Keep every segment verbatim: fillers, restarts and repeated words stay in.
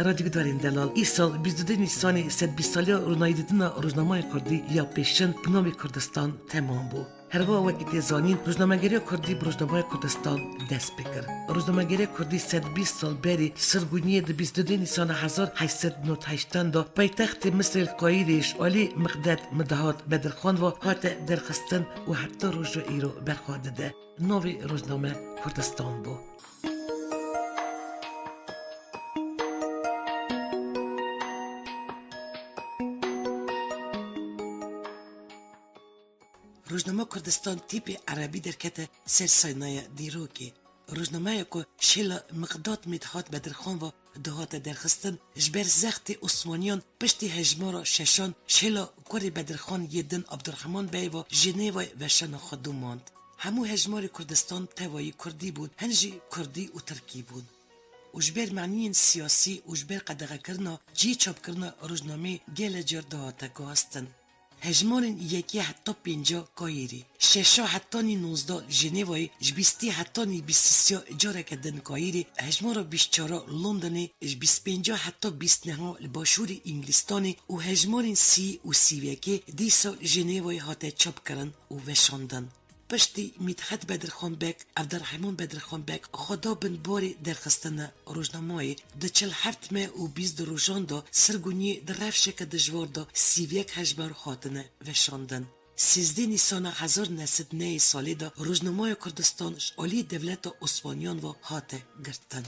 Radyogudarên delal, îsal bîst û du Nîsanê sedbîst saliya ronahîdîtina rojnameya kurdî ya pêşin bi navê Kurdistan temam bû. Herwiha wekî tê zanîn, rojnamegeriya kurdî bi rojnameya Kurdistan dest pê kir. Rojnamegeriya kurdî sed bîst sal berî sirgûniyê di bîst û du Nîsana hezar heşt sed nod heştan de paytextê Misirê li Qayîrê ji alî Miqdad Midihat Bedirxan ve hate derxistin û heta roja îro berxwe dide. Navê rojname Kurdistan bû. Rojnama Kurdistan tîpê erebî derkete ser saynaya dîrokê. Rojnameya ku şêla Miqdad Midhat Bedirxan ve dihate derxistin, ji ber zextê Osmaniyan piştî hejmara şeşan şêla kurê Bedirxan yê din Abdurrahman Bey ve Jenêvayê veşana xwe domand. Hemû hejmarê Kurdistan tevayî kurdî bûn, hin jî kurdî û tirkî bûn. Û ji ber maniyên siyasî û ji ber qedexekirina cihê çapkirina rojnameyê gelek car dihate guhastin. Hejmarên yekê heta pênca Kayîrê, şeşa hetanî nozdeh li Jenêvayê, ji bîstê hetanî bîst û sê careke din Kayîrê, hejmara bîst û çar Londonê, ji bîst û pênca heta bîst û neh li başûrê Îngilîstanê û hejmarên sî û sî û yekê dîsa li Jenêvayê hate çapkirin û veşandin. Piştî Mîthet Bedirxan Beg, Evderhemûn Bedirxan Beg xwe da bin barê derxistina rojnamayê, di çil heft meh û bîst rojan de sirgûniyê di rewşeke dijwar de sî û yek hejmar hatine veşandin. Sêzdeh Nîsana hezar neh sed nehê salê de rojnameya Kurdistan ji alî dewleta Osmaniyan ve hate girtin.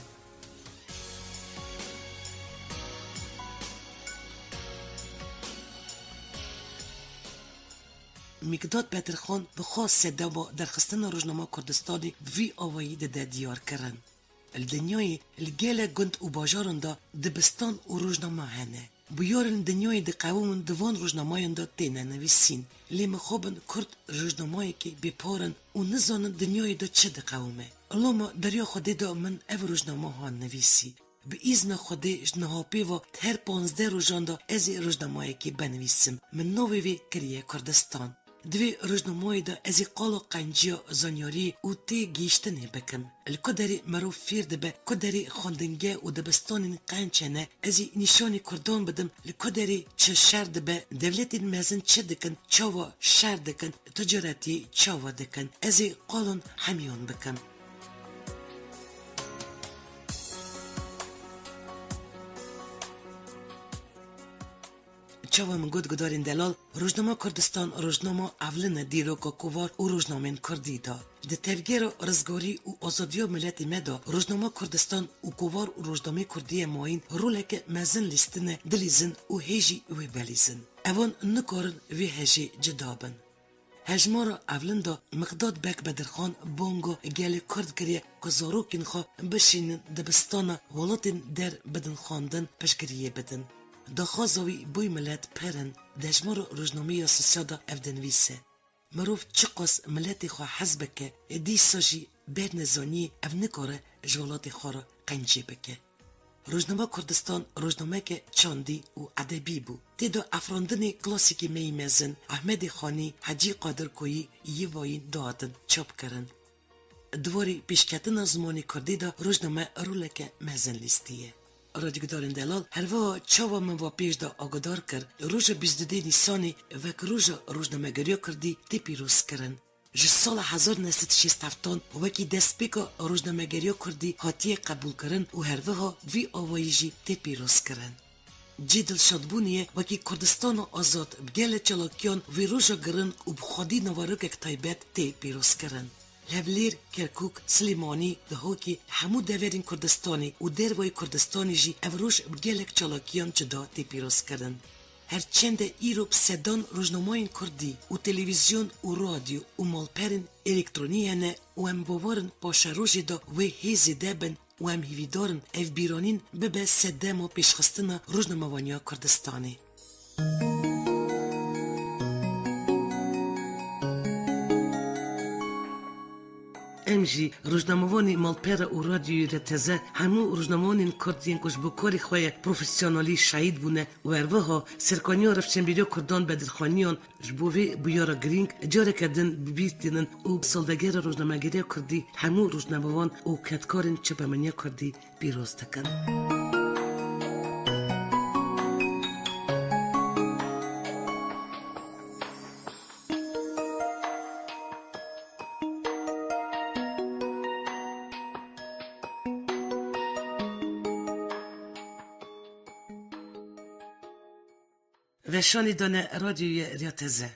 Mîkdad Bedirxan bi xwe sedema derxistina rojnama Kurdistanê bi vî awayî dide diyarkirin. Li dinyayê li gelek gund û bajaran de dibistan û rojnama hene. Bûyerên dinyayê diqewimin di van rojnamayan de têne nivîsîn. Lê mixabin Kurd rojnamayekê bêpar in û nizanin dinyayê de çi diqewime. Loma deriya Xwedê de min ev rojnama han nivîsî. Bi îzna Xwedê ji niha pê ve her panzdeh rojan de ez ê rojnamayekê benivîsim. Min navê vê kiriye Kurdistan. Di vê rojnamayê de ez ê qala qenciya zanyariyê û têgihiştinê bikim. Li ku derê mirov fêr dibe, ku derê xwendingeh û dibistanên qenc hene, ez ê nîşanî Kurdan bidim, li ku derê çi şer dibe, dewletên mezin çi dikin, çawa şer dikin, ticaretiyê çawa dikin. Ez ê qalan hemiyan bikim. Çawa min got gudarên delal, Rojnama Kurdistan rojnama evlin e dîroka kovar û rojnamên kurdî de. Di tevgera rizgarî û azadiya miletê me de Rojnama Kurdistan û kovar û rojnamê kurdî ye mayîn roleke mezin lîstine dilîzin û hêjî wê belîzin. Evan nikarin vê hejê cida bin. Hejmara evlin de Miqdad Beg Bedirxan banga gelê Kurd kiriye ku zarokên xwe bişînin dibistana welatên der bidin xwendin, piştgiriyê bidin. Daxwaza wî boy milet pir in. Di hejmara rojnameya sosyal de ev dinivîse: Mirov çiqas miletê xwe hez bike, dîsa jî ber nezaniyê ev nikare ji welatê xwe re qencî bike. Rojnama Kurdistan rojnameke çandî û edebî bû. Tê de afirandinê klasîkê me yî mezin Ehmedê Xanî, Hecî Qadir Koyî yî vayîn dihatin çapkirin. Di warê pêşketina zimanê kurdî de rojname roleke mezin lîstiye. Radyogudarên delal, herwiha çawa min va pêş de agodar kir, roja bîst û duyê Nîsanê wek roja rojnamegeriya kurdî tê pîrozkirin. Ji sala hezar neh sed û şêst heftan wekî destpêka rojnamegeriya kurdî hatiye qebûlkirin û herwiha vî awayî jî tê pîrozkirin. Cê dilşadbûnê ye wekî Kurdistana Azad bi gelek çalakiyan vê roja giring û bi xwedî naverokek taybet tê pîrozkirin. Li Hewlêr, Kerkûk, Silêmanî, Dihokê, hemû deverên Kurdistanê û dervayî Kurdistanê jî ev roj bi gelek çalakiyan cuda tê pîrozkirin. Her çend e îro bi sedan rojnamayên kurdî û televîzyon û radyo û malperên elektronî hene û em bawer in paşerojê de wê hê zêde bin û em hîvîdar in ev bîranîn bibe sedema pêşxistina rojnamevaniya Kurdistanê. Em jî rojnamevanê malpera û radyoyê re teze hemû rojnamevanên kurd yên ku ji bo karê xwe ye profesyonelî şehîd bûne û herwiha serkaniya rewşenbîriya kurdan Bedirxaniyan ji bo vê bûyera girîng careke din bi bîr tînin û bi saldegera rojnamegeriya kurdî hemû rojnamevan û kedkarên çapemeniya kurdî pîroz dikin. Reşanî dane radyoyê Rêya Teze.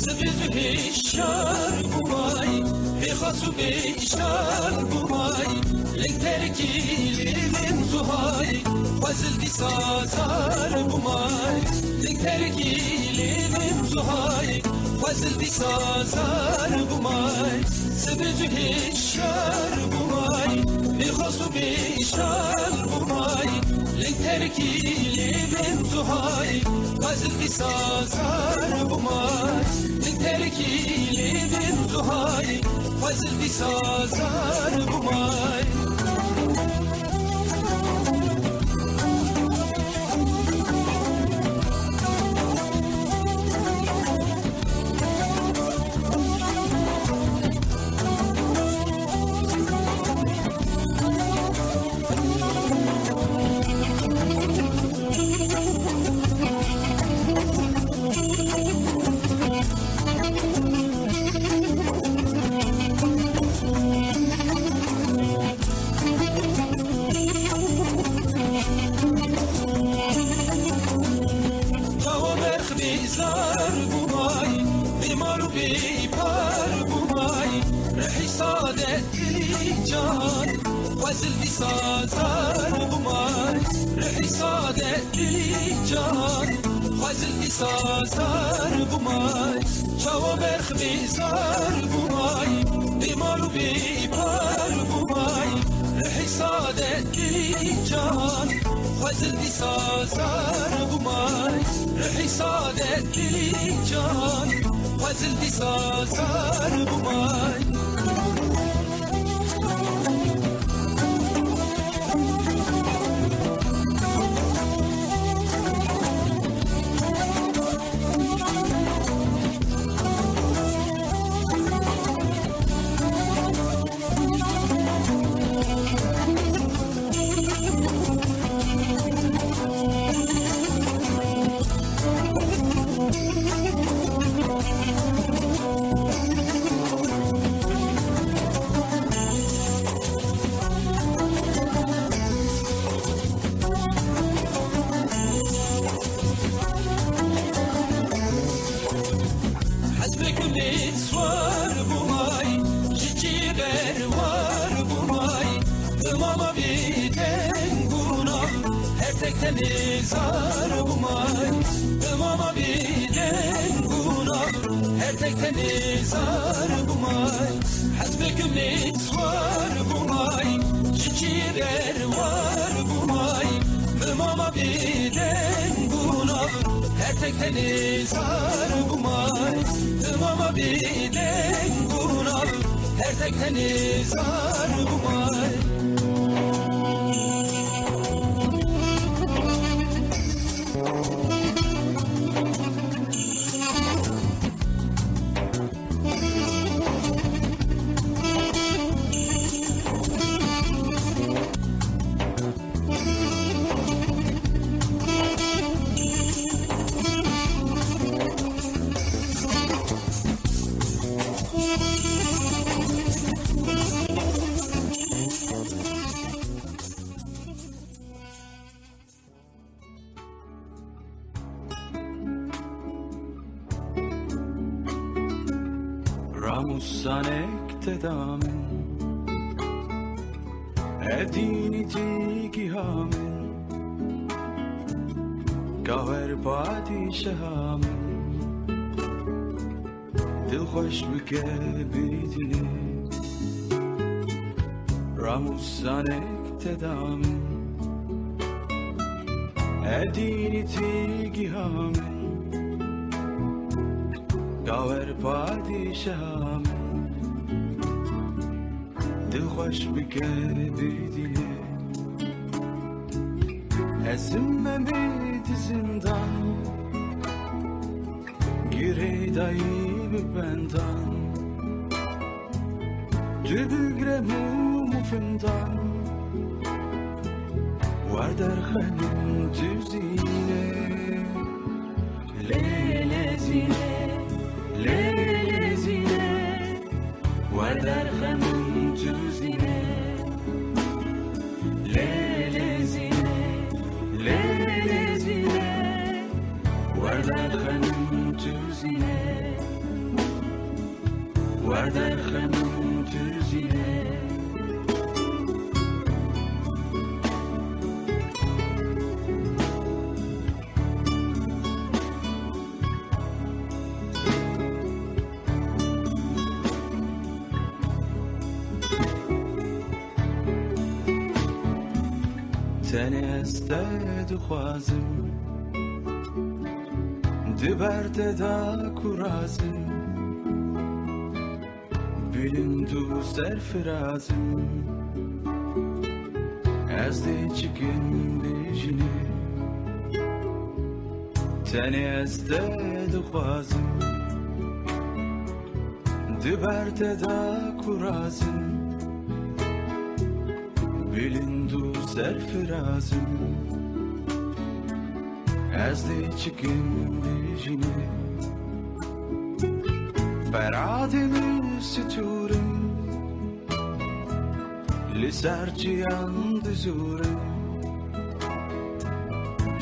Sibê zû hişyar bûmayî, bêxas û bêşar bûmayî, ling terkî lê bin zuhayî, xwezil dîsa zar bûmayî, ling terkî lê bin zuhayî, xwezil dîsa zar bûmayî, sibê zû hişyar bûmayî, bêxas û bêşar bûmayî, ling terkî lê bin zuhayî, xwezil dîsa zar bûmayî, ling terkî lê bin zuhayî, xwezil dîsa zar bûmayî. Çawa berx bêzar bûmayî, bêmal û bêpar bûmayî, rihî sade dilî can, xwezil dîsa zar bûmayî, rihî sade dilî can, xwezil dîsa zar bûmayî. Çawa berx bêzar bûmayî, bêmal û bêpar bûmayî, rihî sade dilî can, xwezil dîsa zar bûmayî, rihî sade dilî can, xwezil dîsa zar bûmayî. Hezbek û nêzwar bûmayî, ji çiyê berwar bûmayî, bi mama bêdeng bûna, her tek tenê zar bûmayî, bi mama bêdeng bûna, her tek tenê zar bûmayî. Hezbek û nêzwar bûmayî, ji çiyê berwar bûmayî, bi mama bêdeng bûna, her tek tenê zar bûmayî, bi mama bêdeng bûna, her tek tenê zar bûmayî. Ramûsanek te da min, ev dînî cîgiha min, ka wer padîşeha min, dilxweş bike bidînê. Ramusanek te da min, Edînî tî giha min, Gawer padîşaha min, dil xweş bike bidîne. Ezim me bê di zindan, girêdayî bi bendan. Tu bigre mûm û findan, wer derxenim tu zîne. Lê lê zîne, lê lê zîne, wer derxenim tu zîne. Lê lê zîne, lê lê zîne, wer derxenim tu zîne. Wer derxenim tu zîne. Tenê ez te dixwazim, di ber te de kurazim, bilind û serfirazim. Ez dê çikin bijîne, tenê ez te dixwazim, di ber te de kurazim, bilind û serfirazim. Ez dê çikin bijîne, beradê min stûrim, li ser çiyan dizûrim.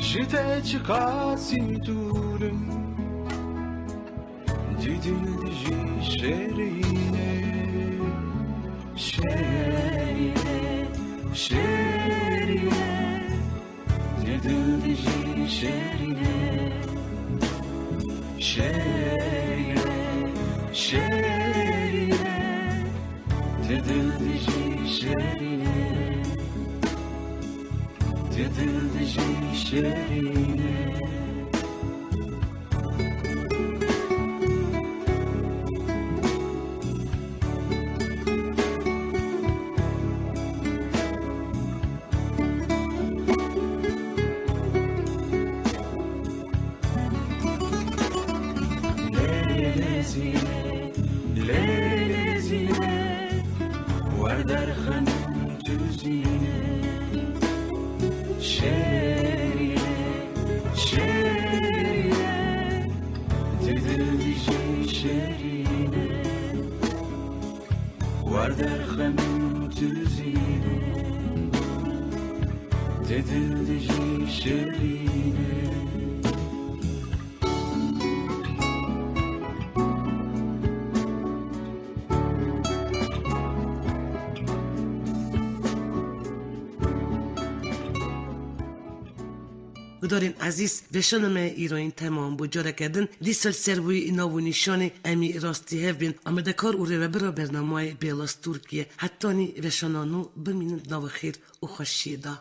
Ji te çiqasî dûrim, di dil dijî şêrîne. Şêrîne, şêrîne, di dil dijî şêrîne. Şêrîne, şêrîne, di dil dijî şêrîne. Di dil dijî şêrîne. Lê lê zîne, lê lê zîne, wer derxenim tu zîne. Şêrîne, şêrîne, di dil dijî şêrîne. Wer derxenim tu zîne, di dil dijî şêrîne. Gudarên ezîz, veşana me îroyîn temam bû. Careke din dîsa li ser wî nav û nîşanê em ê rastî hev bên. Amadekar û rêvebira bernameyê Bêlas Tirkiye. Hetanî veşana nû bimînin di nava xêr û xweşiyê de.